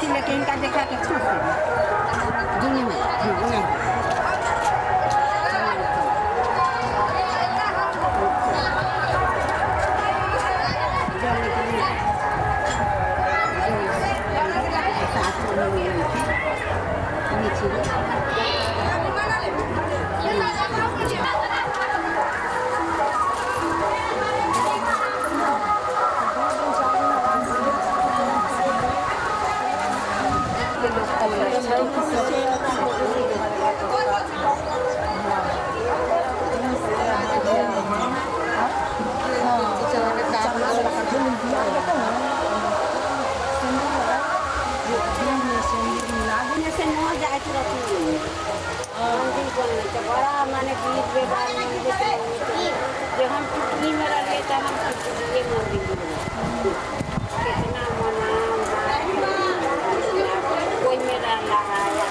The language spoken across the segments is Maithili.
अथी लेके इनका देखा के छूट दुनू नहीं। बड़ा माने गीत व्यवहार जे हम टुटनी में रहिए तो हम टुटनिए मंदिर कितना मना कोई मेरा लगाया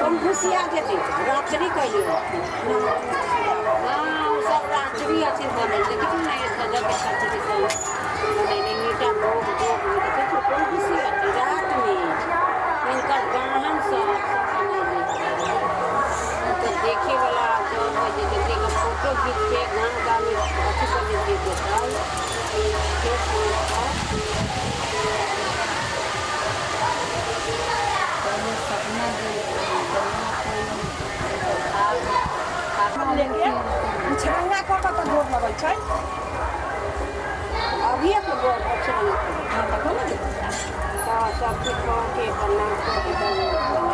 हम घुसिया देते रात्रि कैली। हाँ सब रात्रि अथी बने लेकिन नहीं सजा के खचरी सब रात में इनकर वाहन सब तो देखे वाला जो है जैसे फोटो खींच के गाँव गाँव में अथी कर देते। लेके छरंगा कऽ कऽ गोर लगै छै अभी के गोर छरंगा। हां तखन ने सब चीज कऽ के प्रणाम कऽ के।